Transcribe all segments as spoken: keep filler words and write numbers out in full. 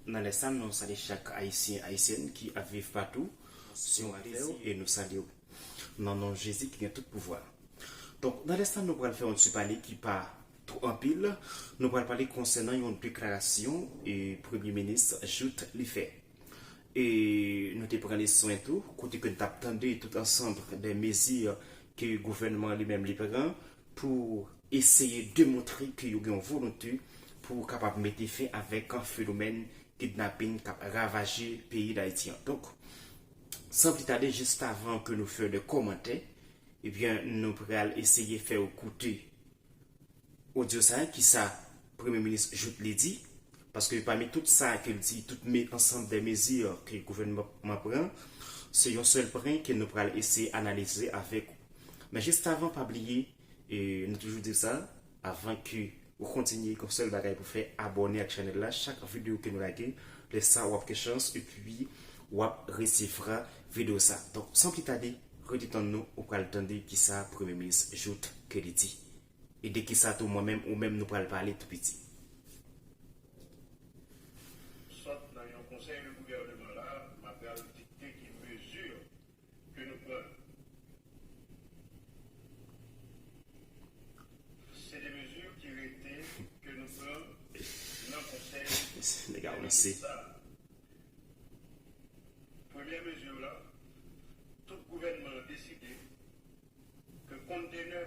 Nan lè sa, nou salye chak Ayisyen, Ayisyèn ki ap viv patou sou latè e nou salye w nan non Jezi ki gen tout pouvwa. Donk, nan lè sa, nou pral fè yon ti pale ki pa twò anpil. Nou pral pale konsènan yon deklarasyon e Premye Minis Jouthe li fè. E nou te pran leson tou, kote ke n t ap tande tout ansanm de mezi ke gouvènman li menm li pran pou eseye demontre ke yo gen yon volonte pou kapab mete fen avèk fenomèn kidnaping k ap ravaje peyi Dayiti an. Donk, san pli tade, jis avan ke nou fè de kòmantè, ebyen, nou pral eseye fè w koute odyo sa a, kisa Premye Minis Jouthe li di, paske pami tout sa ke l di, tout me, ansanm de mezi ke gouvènman an pran, se yon sèl pwen ke nou pral eseye analize avèk ou. Men jis avan, pa bliye, e nou toujou di sa, avan ke ou kontinye, gen yon sèl bagay pou fè, abòne ak chanèl la, chak videyo ke nou lage, lè sa w ap gen chans, epi w ap resevwa videyo sa. Donk, san pli tade, rete tann nou, ou pral tande kisa Premye Minis Jouthe ke li di. E de kisa tou mwen menm ou menm nou pral pale tou piti. Sot nan yon konsèy de gouvènman la, m ap pral dikte ki mezi ke nou pran. Se de mezi ki rete ke nou pran nan konsèy de gouvènman sa. Premyè mezi la, tout gouvènman an deside ke kontenè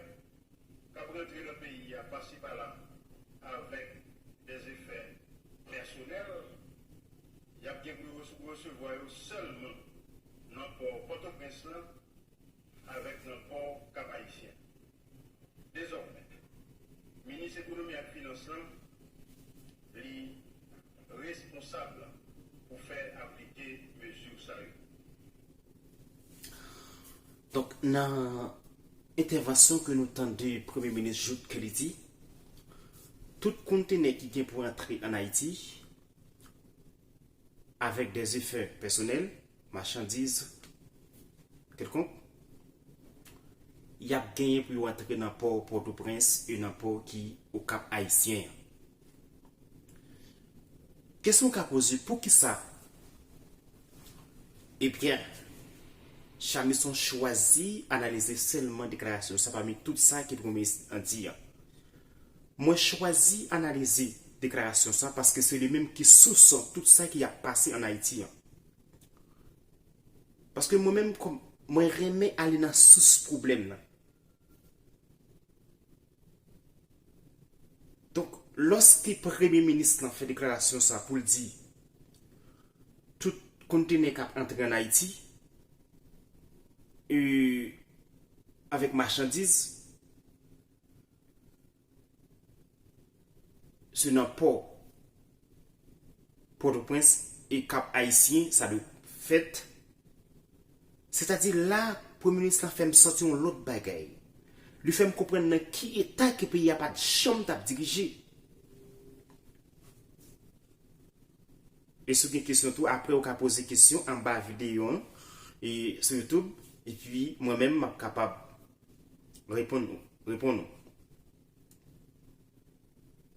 k ap rantre nan peyi a pase pa la avèk dèzefè pèsonèl, y ap gen pou yo rese-, resevwa yo sèlman nan pò Pòtoprens lan avèk nan pò Kap Ayisyen. Dezòmè, minis ekonomi ak finans lan, li responsab pou fè aplike mezi sa yo. Donk, nan entèvansyon ke nou tande Premye Minis Jouthe ke li di, tout kontenè ki gen pou antre ann Ayiti, avèk dèzefè pèsonèl, machandiz kèlkonk, y ap genyen pou yo antre nan pò Pòtoprens e nan pò ki Okap Ayisyen an. Kesyon ka poze, poukisa? Ebyen, Chamison chwazi analize sèlman deklarasyon sa pami tout sa ke Premye Minis an di an. Mwen chwazi analize deklarasyon sa paske se li menm ki sous tout sa ki ap pase ann Ayiti an. Paske mwen menm, kòm, mwen renmen ale nan sous pwoblèm nan. Donk, lòske Premye Minis lan fè deklarasyon sa pou l di tout kontenè k ap antre ann Ayiti, e, avèk machandiz, se nan pò Pòtoprens e Kap Ayisyen sa dwe fèt. Sètadi la, Premye Minis lan fè m santi yon lòt bagay. Li fè m konprann nan ki eta ke peyi a pa t janm t ap dirije. E si w gen kesyon tou, apre ou ka poze kesyon anba videyo an, e sou YouTube, epi mwen menm m ap kapab reponn ou, reponn ou.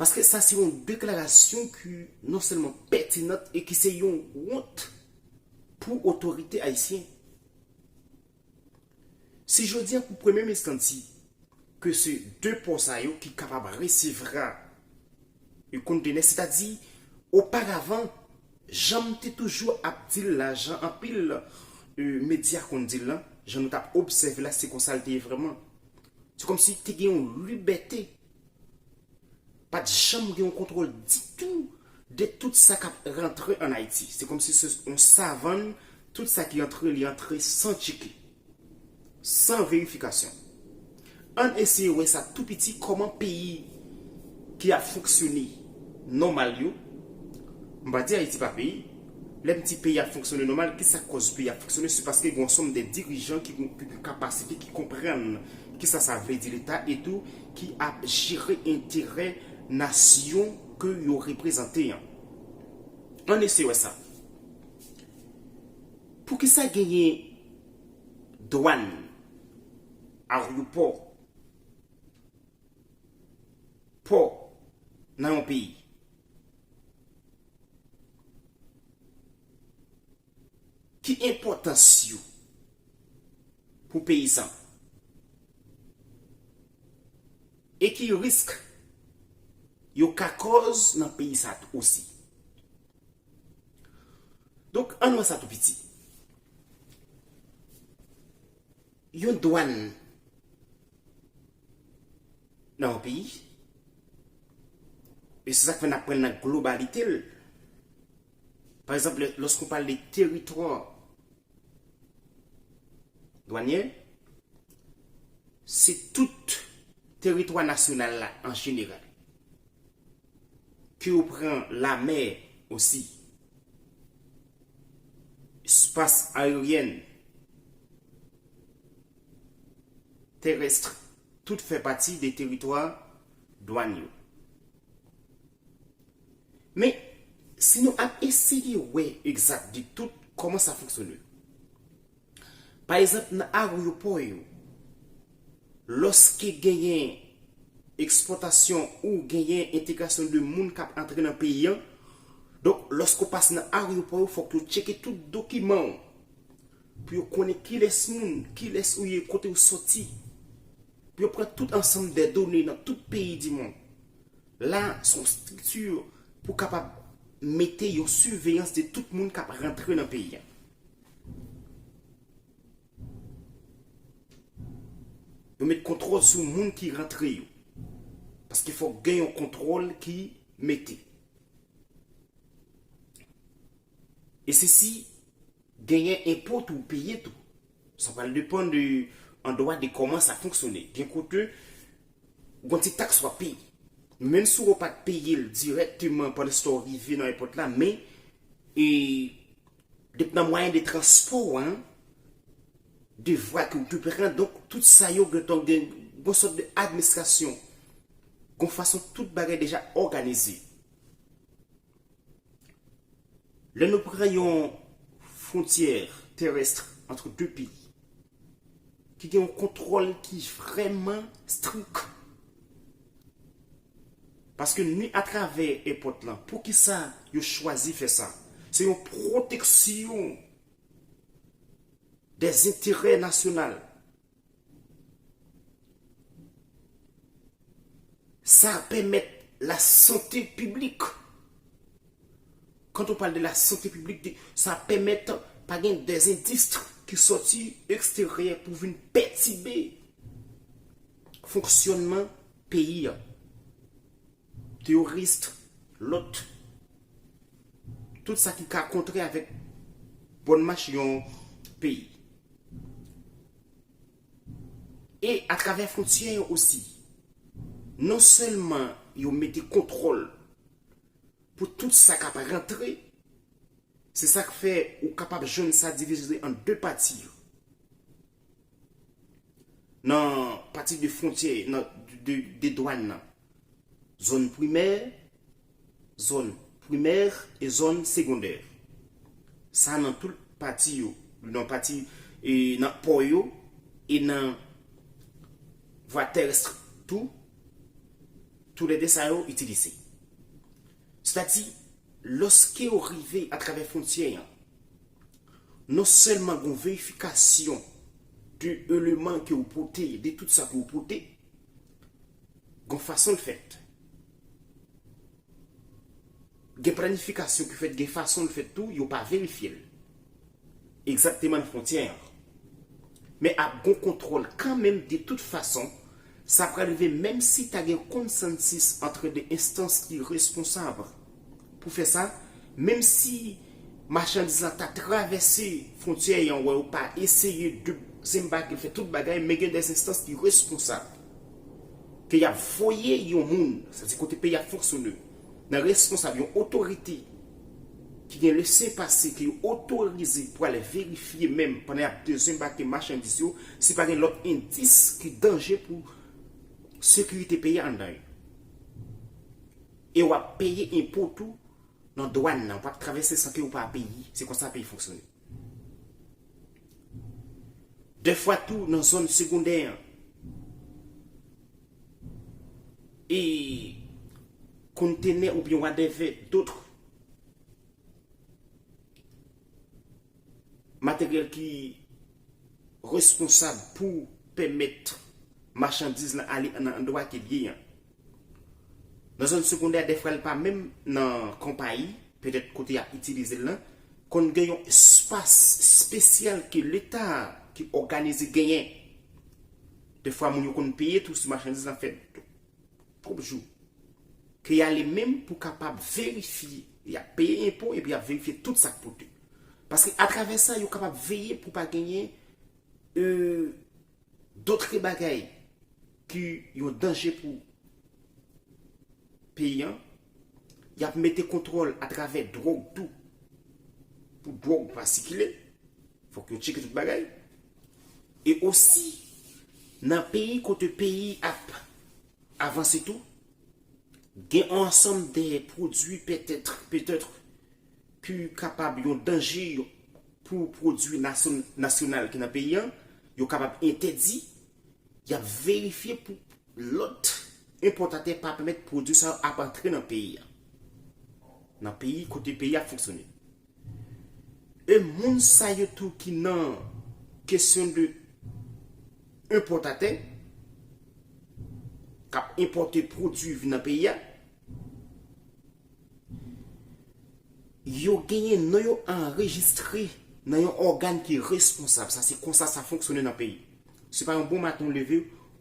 Paske sa se yon deklarasyon ki non sèlman pètinan e ki se yon wont pou otorite ayisyen. Si jodi a pou Premye Minis lan di ke se de pò sa yo ki kapab resevwa yon kontenè, sètadi oparavan, jan m te toujou ap di l la, jan anpil, e, medya konn di l lan, jan nou t ap obsève la, se konsa l te ye vrèman. Se kòmsi te gen yon libète. Pa t janm gen yon kontwòl ditou de tout sa k ap rantre ann Ayiti. Se kòmsi se yon savann, tout sa ki antre, li antre san tcheke, san verifikasyon. Ann eseye wè sa tou piti, kòman peyi ki ap fonksyone nòmal yo, m pa di Ayiti pa peyi, lè m di peyi ap fonksyone nòmal, kisa k kòz peyi ap fonksyone? Se paske gen yon sòm de dirijan ki, ki gen kapasite, ki konprann kisa sa vle di Leta, e tou ki ap jere enterè nasyon ke yo reprezante an. Ann eseye wè sa. Poukisa genyen dwàn, aryopò, pò nan yon peyi? Ki enpòtans yo pou peyi sa? E ki risk yo ka kòz nan peyi sa tou osi? Donk, ann wè sa tou piti. Yon dwàn nan yon peyi, e se sa k fè n ap pran l nan globalite l. Pa egzanp, lè, lòske w pale de teritwa dwanye, se tout teritwa nasyonal la an jeneral. Ke w pran lamè osi, espas aeryèn, terès, tout fè pati de teritwa dwàn yo. Men, si nou ap eseye wè egzakte tout kòman sa fonksyone, pa egzanp, nan aryopò yo, lòske genyen ekspòtasyon ou genyen entegrasyon de moun k ap antre nan peyi an, donk, lòske w pase nan aryopò yo, fòk yo tcheke tout dokiman w pou yo konnen kilès moun, kilès ou ye, kote w soti, pou yo pran tout ansanm de done nan tout peyi di mond. La, se yon estrikti pou kapab mete yon siveyans de tout moun k ap rantre nan peyi a. Yo met kontwòl sou moun ki rantre yo. Paske fòk gen yon kontwòl ki mete. E se si genyen enpo tou peye tou. Sa pral depann de, andwa de kòman sa fonksyone. Gen kote, gon ti taks w ap peye. Menm si w pa t peye l dirèkteman pandan w rive nan èpòt la, men, e, depi nan mwayen de transpò w an, de vwa ke w te pran, donk, tout sa yo gentan gen gon sòt de administrasyon. Gon fason tout bagay deja òganize. Lè nou pran yon fwontyè terès ant de peyi, ki gen yon kontwòl ki vrèman strik. Paske ni atravè èpòt lan, poukisa yo chwazi fè sa? Se yon pwoteksyon dèzenterè nasyonal. Sa pèmèt lasante piblik. Quand on parle de la santé publique, de, sa pèmèt pa gen dèzendistri ki sòti eksteryè pou vin pètibe fonksyònman peyi a. Teyoris, lòt, tout sa ki ka kontrè avèk bòn mach yon peyi. E atravè fwontyè yo osi, non sèlman yo mete kontwòl pou tout sa k ap rantre, se sa k fè ou kapab jwenn sa divize an de pati yo. Nan pati de fwontyè, nan, de, de dwàn nan. Zòn primè, zòn primè e zòn segondè. Sa nan tout pati yo, nan pati, e, nan pò yo, e nan vwa terès tou, toulède sa yo itilize. Sètadi, lòske w rive atravè fwontyè an, non sèlman gon verifikasyon de eleman ke w pote, de tout sa ke w pote, gon fason l fèt. Gen planifikasyon ki fèt, gen fason l fèt tou, yo pa verifye l egzakteman nan fwontyè an. Men ap gon kontwòl kanmenm de tout fason, sa pral rive menm si ta gen konsansis ant de enstans ki responsab pou fè sa, menm si machandiz la ta travèse fwontyè an, wè yo pa eseye dezenbake, fè tout bagay, men gen de enstans ki responsab. Ke y ap voye yon moun, sa se kote peyi a fonksyone, nan responsab yon otorite ki gen lesepase ke yo otorize pou al verifye menm pandan y ap dezenbake machandiz yo, si pa gen lòt endis ki danje pou sekirite peyi a anndan yo. E w ap peye enpo tou nan dwàn nan, w ap travèse san ke w pa peye. Se konsa peyi fonksyone. Dèfwa tou nan zòn segondè an, e kontenè oubyen whatever d'autre, materyèl ki responsab pou pèmèt machandiz lan ale nan andwa ke l ye an. Nan zòn segondè, dèfwa l pa menm nan konpayi, petèt kote y ap itilize l lan, konn gen yon espas espesyal ke leta ki òganize genyen. Dèfwa moun yo konn peye tou si machandiz lan fè twòp jou. Ke y ale menm pou kapab verifye, y ap peye enpo epi y ap verifye tout sa k pote. Paske atravè sa, yo kapab veye pou pa genyen, euh, dòt bagay ki yon danje pou peyi an. Y ap mete kontwòl atravè dwòg tou. Pou dwòg pa sikile, fòk yo tcheke tout bagay. E osi, nan peyi kote peyi ap avanse tou, gen yon ansanm de pwodui petèt, petèt ki kapab yon danje pou pwodui nasyon-, nasyonal ki nan peyi an, yo kapab entèdi, y ap verifye pou lòt enpòtatè pa pèmèt pwodui sa yo ap antre nan peyi an. Nan peyi kote peyi ap fonksyone. E moun sa yo tou ki nan kesyon de enpòtatè, k ap enpòte pwodui vin nan peyi a, yo genyen non yo anrejistre nan yon ògàn ki responsab. Sa se konsa sa fonksyone nan peyi. Se pa yon bon maten w leve,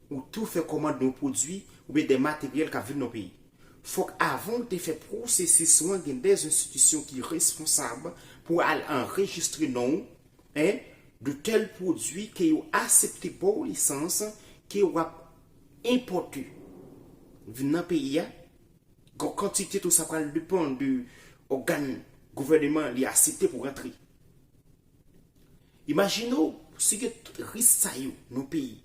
ou tou fè kòmand yon pwodui oubyen de materyèl k ap vin nan peyi. Fòk avan w te fè pwosesis ou an, gen de enstitisyon ki responsab pou al anrejistre non w, en, de tèl pwodui ke yo aksepte ba w lisans, ke w ap enpòte vin nan peyi a. Gen kantite tou sa pral depann de ògàn gouvèneman li aksepte pou rantre. Imajine w si gen tout risk sa yo nan peyi.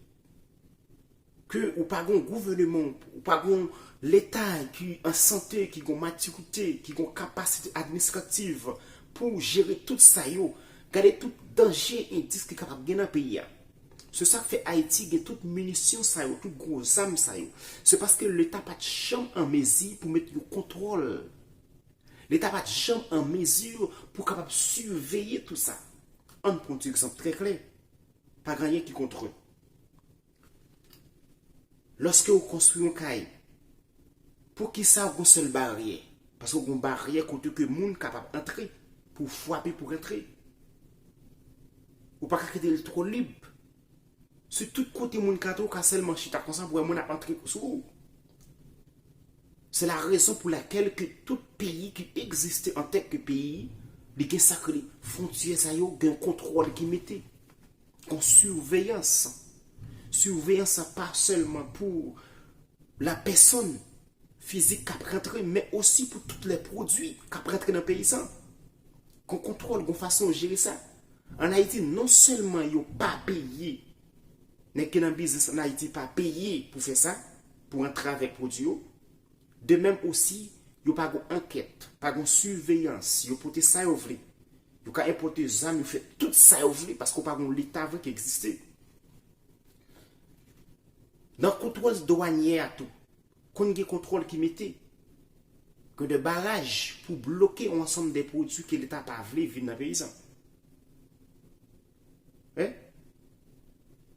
Ke ou pa gon gouvèneman, ou pa gon leta ki an sante, ki gon matirite, ki gon kapasite administrativ pou jere tout sa yo. Gade tout danje endis ki kapab gen nan peyi a. Se sa k fè Ayiti gen tout minisyon sa yo, tout gwo zam sa yo. Se paske leta pa t janm an mezi pou met yon kontwòl. Leta pa t janm an mezi pou kapab siveye tout sa. Ann pran yon ti egzanp trè klè. Pa gen anyen ki kont. Lòske ou konstwi yon kay, poukisa ou gon sèl baryè? Paske ou gon baryè kote ke moun kapab antre, pou frape pou rantre. Ou pa ka kite l twò lib. Si tout kote moun ka antre, ou ka sèlman chita konsa pou wè moun ap antre sou ou. Se la rezon pou lakèl ke tout peyi ki egziste antanke peyi, li gen sa k rele fwontyè sa yo, gen kontwòl ki mete. Gon siveyans. Siveyans sa pa sèlman pou la pèsòn fizik k ap rantre, men osi pou tout lè pwodui k ap rantre nan peyi sa. Gon kontwòl, gon fason yo jere sa. Ann Ayiti, non sèlman yo pa peye, nèg ki nan biznis ann Ayiti pa peye pou fè sa, pou antre avèk pwodui yo. De menm osi, yo pa gon ankèt, pa gon siveyans, yo pote sa yo vle. Yo ka enpòte zam, yo fè tout sa yo vle, paske w pa gon leta vre ki egziste. Nan kontwòl dwanyè a tou, konn gen kontwòl ki mete. Gen de baraj pou bloke yon ansanm de pwodui ke leta pa vle vin nan peyi sa. Wi.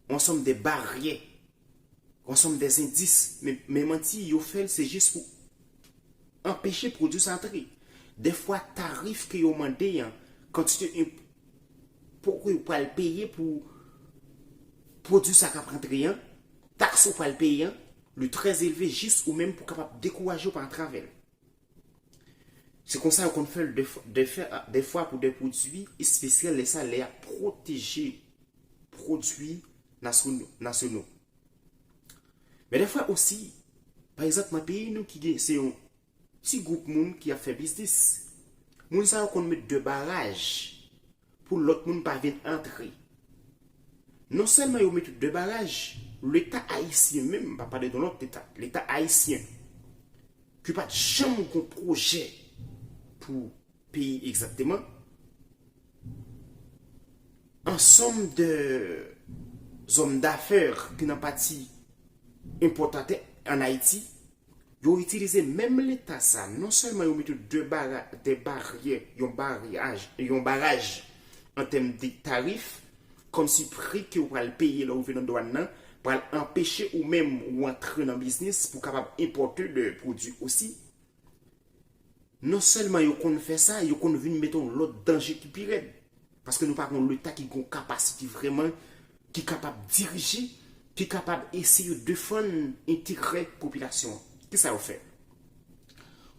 Yon ansanm de baryè, yon ansanm de endis, men, men manti, yo fè l, se jis pou anpeche pwodui sa antre. Dèfwa, tarif ke yo mande an, kantite enpo ke w pral peye pou pwodui sa k ap rantre an, taks ou pral peye an, li trè elve jis ou menm pou kapab dekouraje w pa antre avè l. Se konsa yo konn fè l dèf-, dèfè-, dèfwa pou de pwodui espesyal, lè sa, lè y ap pwoteje pwodui nasyon-, nasyonal. Men dèfwa osi, pa egzanp, nan peyi nou ki gen, se yon ti gwoup moun ki ap fè biznis. Moun sa yo konn met de baraj pou lòt moun pa vin antre. Non sèlman yo met de baraj, leta ayisyen menm, m pa pale de lòt leta, leta ayisyen, ki pa t janm gon pwojè pou peyi egzakteman, ansanm de zòm dafè ki nan pati enpòtatè ann Ayiti, yo itilize menm leta sa, non sèlman yo mete de bara-, de baryè, yon baryaj, yon baraj an tèm de tarif, kòmsi pri ke w pral peye lè w vin nan dwàn nan pral anpeche ou menm ou antre nan biznis pou kapab enpòte de pwodui osi. Non sèlman yo konn fè sa, yo konn vin mete yon lòt danje ki pi rèd. Paske nou pa gen yon Leta ki gen yon kapasite vrèman, ki kapab dirije, ki kapab eseye defann enterè popilasyon an. Kisa yo fè?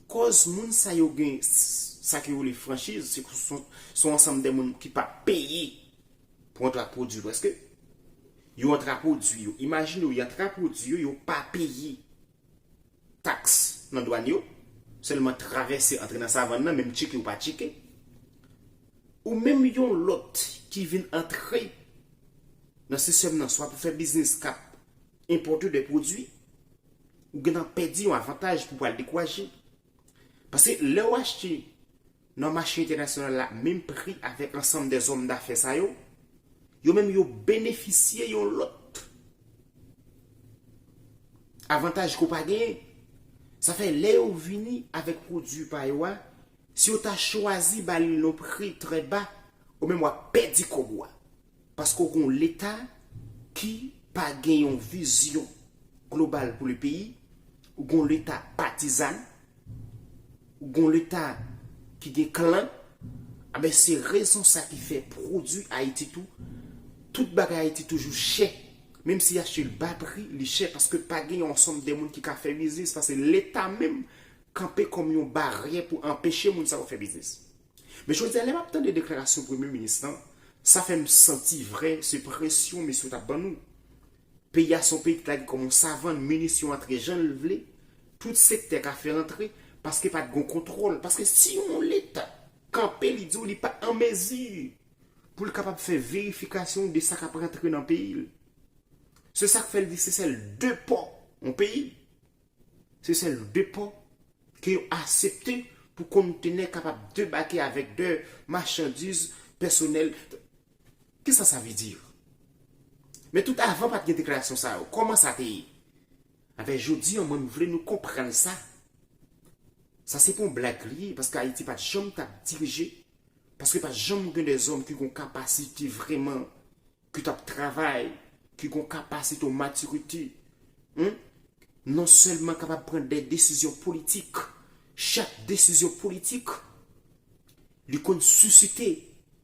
Kòz moun sa yo gen s- sa ke yo rele franchiz, se se- se yon ansanm de moun ki pa peye pou antre ak pwodui prèske. Yo antre ak pwodui yo. Imajine w, yo antre ak pwodui yo, yo pa peye taks nan dwàn yo, sèlman travèse antre nan savann nan, menm tcheke yo pa tcheke. Ou menm yon lòt ki vin antre nan sistèm nan, swa pou fè biznis k ap enpòte de pwodui, ou gentan pèdi yon avantaj pou pral dekouraje. Paske lè w achte nan mache entènasyonal la, menm pri avèk ansanm de zòm dafè sa yo, yo menm yo benefisye yon lòt avantaj ke w pa genyen. Sa fè lè yo vini avèk pwodui pa yo a, si yo ta chwazi ba li yon pri trè ba, ou menm w ap pèdi kòb ou a. Paske w gen yon Leta ki pa gen yon vizyon global pou le peyi, ou gen yon Leta patizan, ou gen yon Leta ki gen klan, a ben se rezon sa ki fè pwodui Ayiti tou, tout bagay Ayiti toujou chè. Menm si y achte l ba pri, li chè paske pa gen yon ansanm de moun ki ka fè biznis, paske Leta menm kanpe kòm yon baryè pou anpeche moun sa yo fè biznis. Men jodi a, lè m ap tande deklarasyon premye minis lan, sa fè m santi vrè se presyon mesye yo t ap ban nou. Peyi a se yon peyi ki lage kòm yon savann, minis yo antre jan l vle, tout sektè ka fè rantre, paske pa t gen kontwòl. Paske si yon Leta kanpe, li di w li pa an mezi pou l kapab fè verifikasyon de sa k ap rantre nan peyi l. Se sa k fè l di se sèl de pò yon peyi. Se sèl de pò ke yo aksepte pou kontenè kapab debake avèk de machandiz pèsonèl. Kisa sa vle di? Men tout avan pa t gen deklarasyon sa yo. Kòman sa te ye? Avè jodi an, mwen m vle nou konprann sa. Sa se pa yon blag li ye, paske Ayiti pa t janm t ap dirije, paske pa t janm gen de zòm ki gen yon kapasite vrèman ki t ap travay, ki gen yon kapasite, yon matirite, hmm? Non sèlman kapab pran de desizyon politik, chak desizyon politik, li konn sisite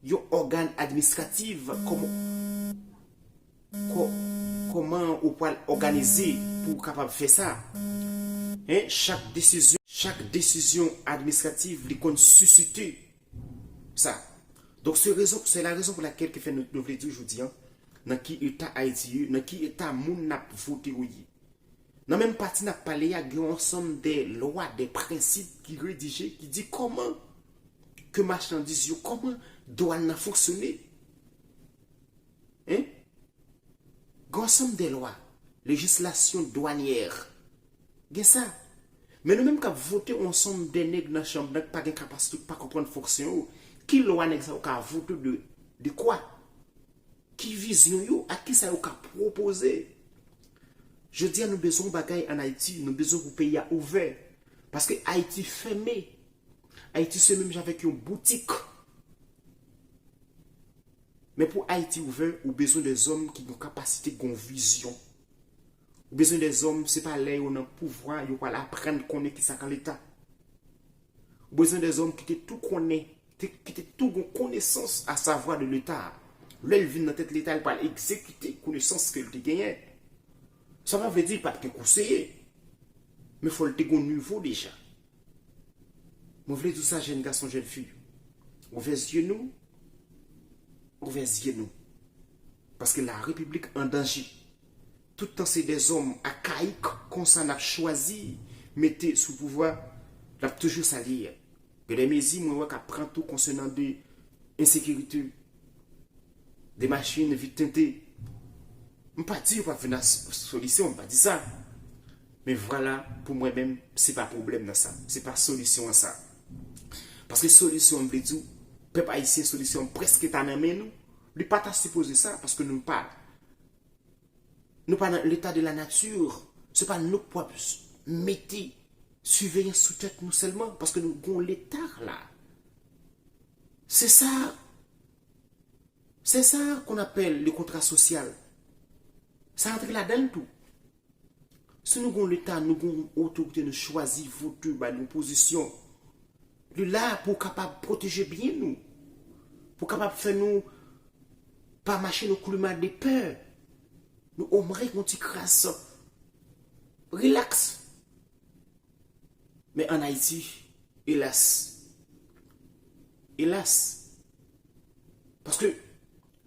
yon ògàn administratif, kòman, kò- kòman ou pral òganize pou w kapab fè sa. Hein? Chak desizyon, chak desizyon administratif, li konn sisite sa. Donk, se rezon, se la rezon pou lakèl ke fè nou, nou vle di w jodi an, nan ki eta Ayiti ye, nan ki eta moun n ap vote yo ye. Nan menm pati n ap pale a, gen yon ansanm de lwa, de prensip ki redije, ki di kòman ke machandiz yo, kòman dwàn nan fonksyone. Hein? Gen ansanm de lwa, lejislasyon dwanyè. Gen sa. Men nou menm k ap vote yon ansanm de nèg nan chanm nan ki pa gen kapasite, ki pa konprann fonksyon yo, ki lwa nèg sa yo ka vote de, de kwa? Ki vizyon yo? Ak kisa yo ka pwopoze? Jodi a, nou bezwen yon bagay ann Ayiti, nou bezwen pou peyi a ouvè. Paske Ayiti fèmen. Ayiti se menm jan avèk yon boutik. Men pou Ayiti ouvè, ou bezwen de zòm ki gen kapasite, gen vizyon. Ou bezwen de zòm, se pa lè yo nan pouvwa, yo pral aprann konnen kisa k an leta. Ou bezwen de zòm ki te tou konnen, te, ki te tou gen konesans, asavwa de leta. Lè l vin nan tèt leta, l pral egzekite konesans ke l te genyen. Sa pa vle di l pa t gen konseye. Men fò l te gen nivo deja. Mwen vle di w sa, jèn gason, jèn fi. Ouvè zye nou. Ouvè zye nou. Paske la repiblik an danje. Tout tan se de zòm akayik konsa n ap chwazi mete sou pouvwa, l ap toujou sa l ye a. Gen de mezi mwen wè k ap pran tou konsènan de ensekirite, de machin vit tente. M pa di yo p ap vin ak solisyon, m pa di sa. Men vwala, pou mwen menm, se pa pwoblèm nan sa. Se pa solisyon an sa. Paske solisyon an, m vle di w, pèp ayisyen, solisyon an prèske ta nan men nou. Li pa ta sipoze sa, paske nou pa, nou pa nan leta de la nature. Se pa nou k pou ap mete siveyans sou tèt nou sèlman, paske nou gen yon leta la. Se sa. C'est ça qu'on appelle le contrat social. Sa antre ladan l tou. Si nou gon leta, nou gon otorite, nou chwazi vote ba nou pozisyon. Li la pou kapab pwoteje byen nou. Pou kapab fè nou pa mache nan klima de pè. Nou omre yon ti kras rilaks. Men ann Ayiti, elas, elas, paske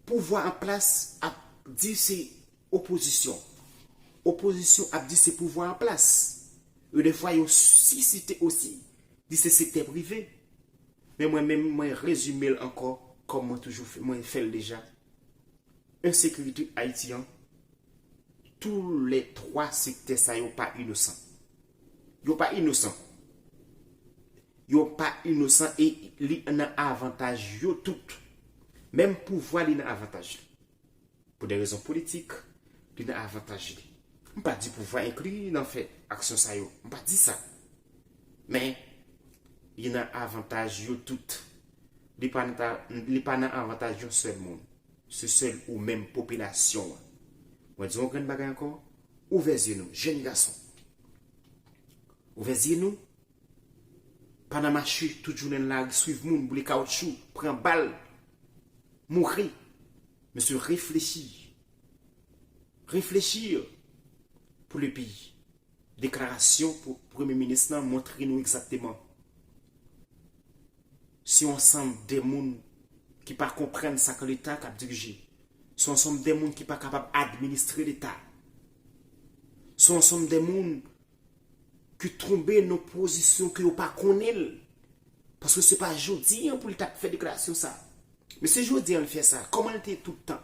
pouvwa an plas ap di se opozisyon. Opozisyon ap di se pouvwa an plas. E defwa yo sisite osi, di se sektè prive. Men mwen menm, mwen rezime l ankò, kòm mwen toujou fè, mwen fè l deja. Ensekirite Ayiti an, tou lè twa sektè sa yo pa inosan. Yo pa inosan. Yo pa inosan e li nan avantaj yo tout. Menm pouvwa li nan avantaj li. Pou de rezon politik, li nan avantaj li. M pa di pouvwa enkli nan fè aksyon sa yo. M pa di sa. Men, li nan avantaj yo tout. Li pa nan, li pa nan avantaj yon sèl moun. Se sèl ou menm popilasyon an. Mwen di yon grenn bagay ankò, ouvè zye nou, jèn gason. Ouvè zye nou, pa nan mache tout jounen nan lari, swiv moun, boule kawotchou, pran bal, mouri. Mesye, reflechi. Réfléchir pour le pays. Deklarasyon pou premye minis lan montre nou egzakteman. Se yon ansanm de moun ki pa konprann sa ke leta k ap dirije. Se yon ansanm de moun ki pa kapab administre leta. Se yon ansanm de moun ki tonbe nan pozisyon ke yo pa konnen l. Paske se pa jodi an pou li t ap fè deklarasyon sa. Men se jodi an li fè sa. Kòman li te ye tout tan?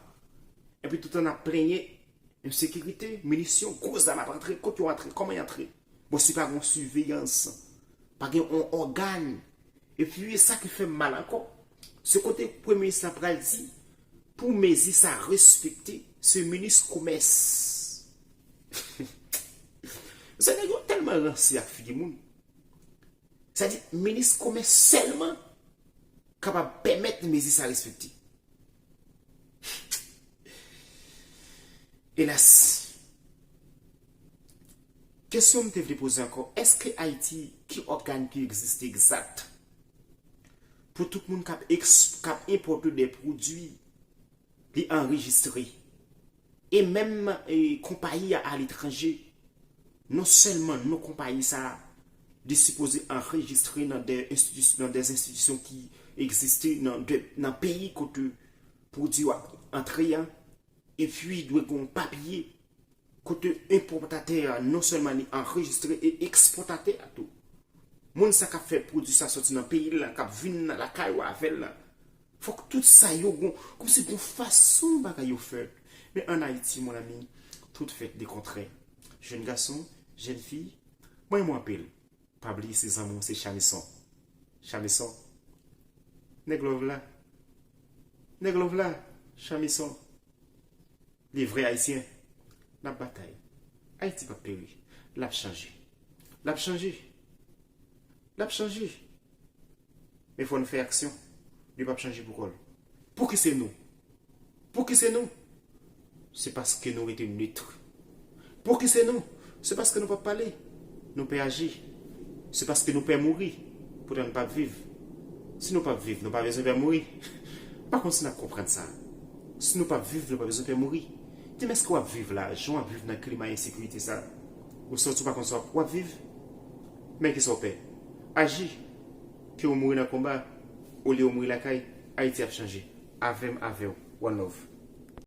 Epi tout tan n ap plenyen ensekirite, minisyon, gwo zam ap antre. Kot yo antre? Kòman y antre? Bon, si pa gen yon siveyans, pa gen yon ògàn. Epi, e sa ki fè m mal ankò, se kote premye minis la pral di, pou mezi sa respekte, se minis komès. Sa nèg yo tèlman ranse ak figi moun. Sa di, minis komès sèlman kapab pèmèt mezi sa respekte. Elas. Kesyon m te vle poze ankò, èske Ayiti, ki ògàn ki egziste egzat pou tout moun k ap eks-, k ap enpòte de pwodui, li anrejistre? E menm, e, konpayi a aletranje, non sèlman non konpayi sa a, li sipoze anrejistre nan de enstitis-, nan de enstitisyon ki egziste nan de, nan peyi kote pwodui a antre a, epi dwe gen yon papye kote enpòtatè a non sèlman li anrejistre e ekspòtatè a tou. Moun sa k ap fè pwodui sa soti nan peyi l la, k ap vin nan lakay ou avè l la, fòk tout sa yo gon, kòmsi gon fason bagay yo fèt. Men ann Ayiti, mon ami, tout fèt de kontrè. Jèn gason, jèn fi, mwen renmen w anpil. Pa bliye se zanmi w, se Chamison. Chamison. Nèg love la. Nèg love la. Chamison. Li vrè ayisyen. N ap batay. Ayiti p ap peri. L ap chanje. L ap chanje. L ap chanje. Men fò n fè aksyon. Li p ap chanje pou kò l. Pouki se nou? Pouki se nou? Se paske nou rete nit. Pouki se nou? Se paske nou p ap pale. Nou pè aji. Se paske nou pè mouri. Poutan nou p ap viv. Si nou p ap viv, nou pa bezwen pè mouri. M pa konn si n ap konprann sa. Si nou p ap viv, nou pa bezwen pè mouri. Di m, èske w ap viv la, jan w ap viv nan klima ensekirite sa? Ou santi w pa konn sa w ap, w ap viv? Men kisa w pè? Aji. Ke w mouri nan konba, olye w mouri lakay, Ayiti ap chanje. Avè m, avè w. One love.